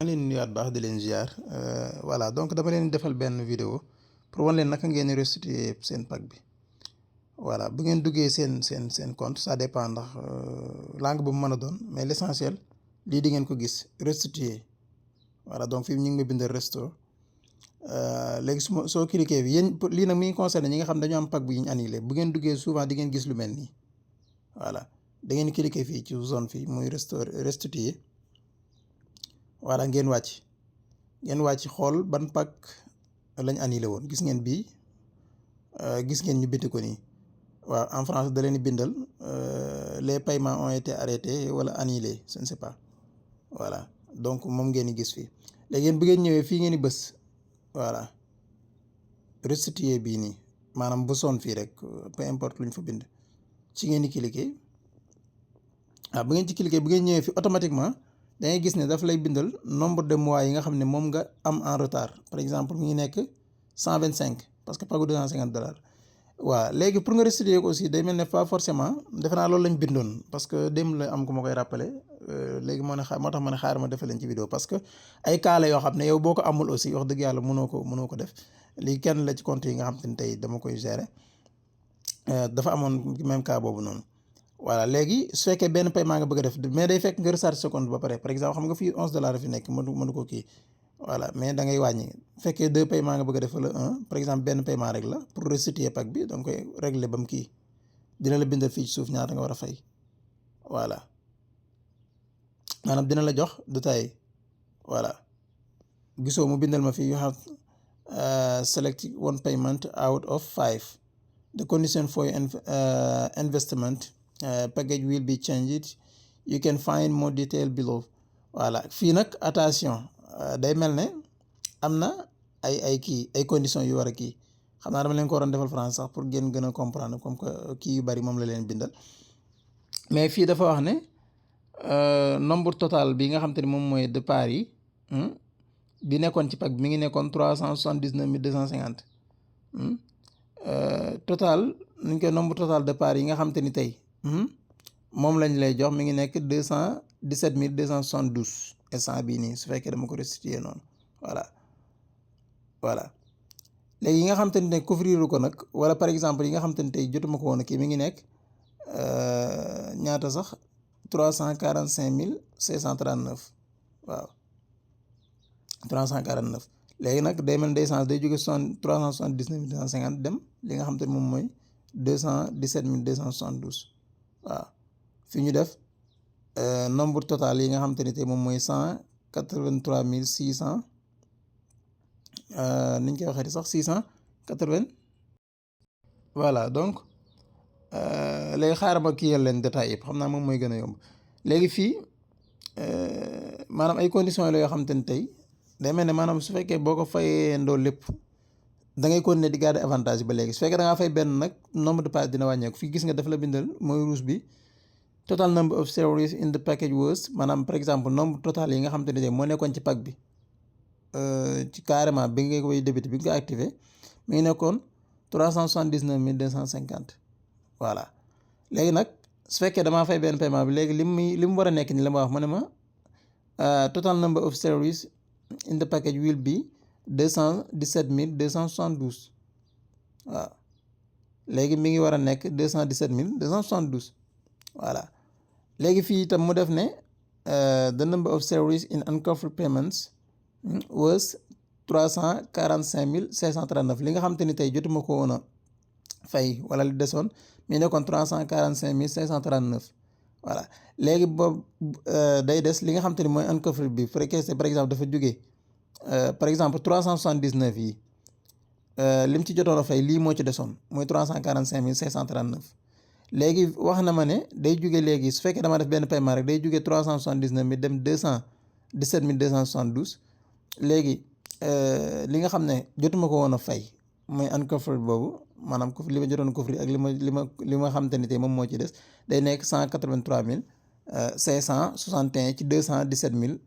maa ngi leen di nuyuwaat baax di leen ziar voilà donc dama leen defal benn vidéo pour wan leen naka ngeen restituer seen pack bi voilà bu ngeen duggee seen compte ça dépend ndax langue bu mu mën a doon mais l'essentiel lii di ngeen ko gis restituer voilà donc fii ñu ngi ma bindal resto léegi soo cliquer bi yéen lii nag mi ngi concerné ñi nga xam dañoo am pack bu ñu annulé bu ngeen duggee souvent di ngeen gis lu mel nii voilà da ngeen cliquer fii ci zone fii muy restituer voilà ngeen wàcc xool ban pack lañ annulé woon gis ngeen bii gis ngeen ñu bind ko nii waaw en France da leen di bindal les paiements ont été arrêtés wala annulés je ne sais pas voilà donc moom ngeen di gis fii léegi yéen bu ngeen ñëwee fii ngeen di bës voilà restituer bii nii maanaam bu son fii rek peu importe lu ñu fa bind ci ngeen di cliquer waaw bu ngeen ci cliquer bu ngeen ñëwee fii automatiquement da ngay gis ne daf lay bindal nombre de mois yi nga xam ne moom nga am en retard par exemple mu ngi nekk 125 parce que pagu $250 waaw léegi pour nga restituer ko aussi day mel ne pas forcément defe naa loolu lañ bindoon parce que démb la am ku ma koy rappeler léegi moo tax ma ne xaar ma defal leen ci vidéo parce que ay cas la yoo xam ne yow boo ko amul aussi wax dëgg yàlla mënoo ko def lii kenn la ci compte yi nga xam te ne tey dama koy gérer dafa amoon même cas boobu noonu. voilà léegi su fekkee benn paiement nga bëgg a def mais day fekk nga recharger sa compte ba pare par exemple xam nga fii $11 fi nekk mënu ko kii voilà mais da ngay wàññi bu fekkee 2 paiement nga bëgg a def wala 1 par exemple benn paiement rek la pour restituer pack bi da nga koy régler ba mu kii dina la bindal fii ci suuf ñaata nga war a fay voilà maanaam dina la jox détail voilà gisoo mu bindal ma fii you have select one payment out of 5 the condition for your investment package will be changed you can find more detail below voilà fii nag attention day mel ne am na ay conditions yu war a kii xam naa dama leen ko waroon defal France sax pour ngeen gën a comprendre comme que kii yu bari moom la leen bindal mais fii dafa wax ne nombre total bi nga xam te ne moom mooy départ yi bi nekkoon ci pack bi mi ngi nekkoon 379 250 total nuñ koy nombre total départ yi nga xam te ni tey moom lañ lay jox mi ngi nekk 217 272 instant bii nii su fekkee dama ko restituer noonu voilà léegi yi nga xam te ni tey couvrir ko nag wala par exemple yi nga xam te ni tey jotuma ko woon kii mi ngi nekk ñaata sax 345 539 waaw 349 léegi nag day mel day change day jóge 379 250 dem li nga xam te ni moom mooy 217 272 waaw fi ñu def nombre total yi nga xam te ni tey moom mooy 183 600 niñ koy waxee sax 680 voilà donc léegi xaaral ma kii yal leen détail yëpp xam naa moom mooy gën a yomb léegi fii maanaam ay conditions la yoo xam te ni tey day mel ne maanaam su fekkee boo ko fayee ndoo lépp da ngay continuer di garder avantage ba léegi su fekkee da ngaa fay benn nag nombre de pages dina wàññeeku fii gis nga dafa la bindal mooy rouge bi total number of services in the package was maanaam par exemple nombre total yi nga xam te ne moo nekkoon ci pack bi ci carrément bi nga koy débuté bi nga ko activé mi ngi nekkoon 379 250 voilà léegi nag su fekkee damaa fay benn paiement bi léegi li mu war a nekk ni la ma wax ma ne ma total number of services in the package will be 217 272 waaw léegi mi ngi war a nekk 217 272 voilà léegi fii itam mu def ne the number of services in uncovered payments was 345 539 li nga xam te ni tey jotuma ko woon a fay wala li desoon mi nekkoon 345 539 voilà léegi boobu day des li nga xam te ni mooy uncovered bi fekkee par exemple dafa jógee par exemple 379 yi lim ci jotoon a fay lii moo ci desoon mooy 345 539 léegi wax na ma ne day jóge léegi su fekkee dama def benn paiement rek day jóge 379 mi dem 217 272 léegi li nga xam ne jotuma ko woon a fay mooy uncovered boobu maanaam li ma jotoon couvrir ak li ma xam te ni tey moom moo ci des day nekk 183 561 ci 217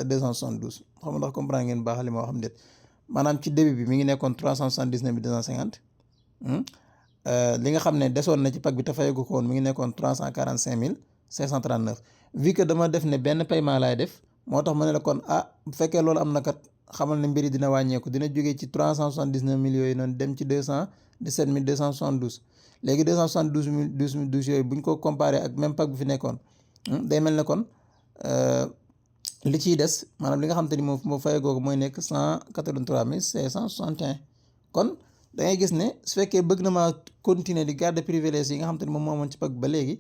272 xam nga ndax comprendre ngeen baax li ma wax xam déet maanaam ci début bi mi ngi nekkoon 379 250 li nga xam ne desoon na ci pack bi te fayagu ko woon mi ngi nekkoon 345 539 vu que dama def ne benn paiement laay def moo tax ma ne la kon bu fekkee loolu am na kat xamal ne mbir yi dina wàññeeku, dina jógee ci 379 000 yooyu noonu dem ci 217 272 léegi 272 yooyu bu ñu ko comparé ak même pack bu fi nekkoon day mel ne kon li ciy des maanaam li nga xam te ni moo fayagoo ko mooy nekk 183 561 kon da ngay gis ne su fekkee bëgg na maa continuer di garder privilège yi nga xam te ni moom moo amoon ci pack ba léegi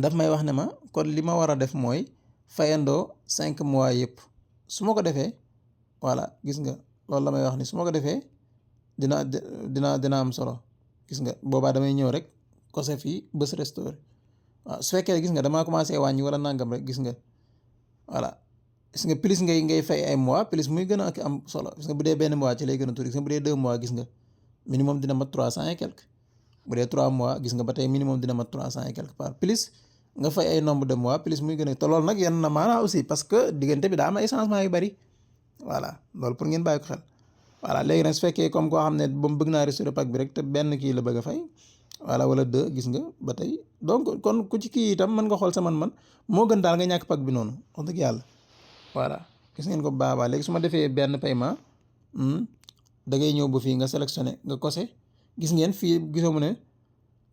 daf may wax ne ma kon li ma war a def mooy fayandoo 5 mois yëpp su ma ko defee voilà gis nga loolu la may wax ni su ma ko defee dina am solo gis nga boobaa damay ñëw rek kose fii bés restauré waaw su fekkee gis nga damaa commencé wàññi wala nangam rek gis nga voilà gis nga plus ngay fay ay mois plus muy gën a am solo gis nga bu dee benn mois ci lay gën a tuuti gis nga bu dee 2 mois gis nga minimum dina mat 300 et quelque bu dee 3 mois gis nga ba tey minimum dina mat 300 et quelque part plus nga fay ay nombre de mois plus muy gën a te loolu nag yenn na maanaa aussi parce que diggante bi daa am ay changement yu bari voilà loolu pour ngeen bàyyi ko xel voilà léegi nag su fekkee comme koo xam ne ba mu bëgg naa restauré pack bi rek te benn kii la bëgg a fay voilà wala 2 gis nga ba tey donc kon ku ci kii itam mën nga xool sa man moo gën daal nga ñàkk pack bi noonu wax dëgg yàlla voilà gis ngeen ko baabaa léegi su ma defee benn paiement da ngay ñëw ba fii nga sélectionné nga kose gis ngeen fii gisoo mu ne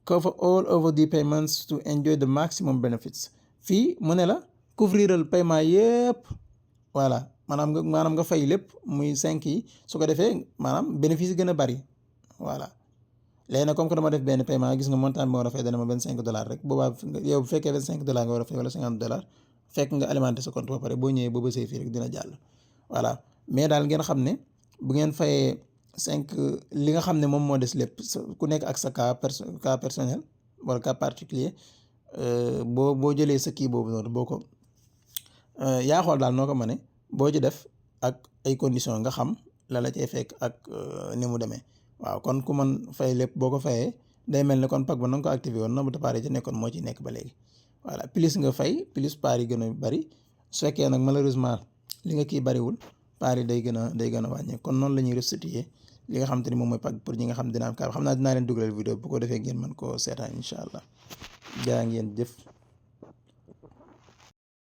cover all overdue payments to enjoy the maximum benefits fii mu ne la couvriral paiement yëpp voilà maanaam nga fay lépp muy 5 yi su ko defee maanaam bénéfice gën a bari voilà léegi nag comme que dama def benn paiement gis nga montant bi ma war a fay dana ma $25 rek boobaa yow bu fekkee $25 nga war a fay wala $50 fekk nga alimenté sa compte ba pare boo ñëwee ba bësee fii rek dina jàll voilà mais daal ngeen xam ne bu ngeen fayee 5 li nga xam ne moom moo des lépp ku nekk ak sa cas personnel wala cas particulier boo jëlee sa kii boobu noonu boo ko yaa xool daal noo ko mënee boo ci def ak ay conditions nga xam la cay fekk ak ni mu demee waaw kon ku mën fay lépp boo ko fayee day mel ne kon pack ba na nga ko activé woon nombre de parts yi ci nekkoon moo ci nekk ba léegi voilà plus nga fay plus parts yi gën a bari su fekkee nag malheureusement li nga kii bariwul parts yi day gën a wàññee kon noonu la ñuy restituer li nga xam te ni moom mooy pack pour ñi nga xam dina am kaa xam naa dinaa leen dugalal vidéo bu ko defee ngeen mën koo seetaan incha allah jaa ngeen jëf.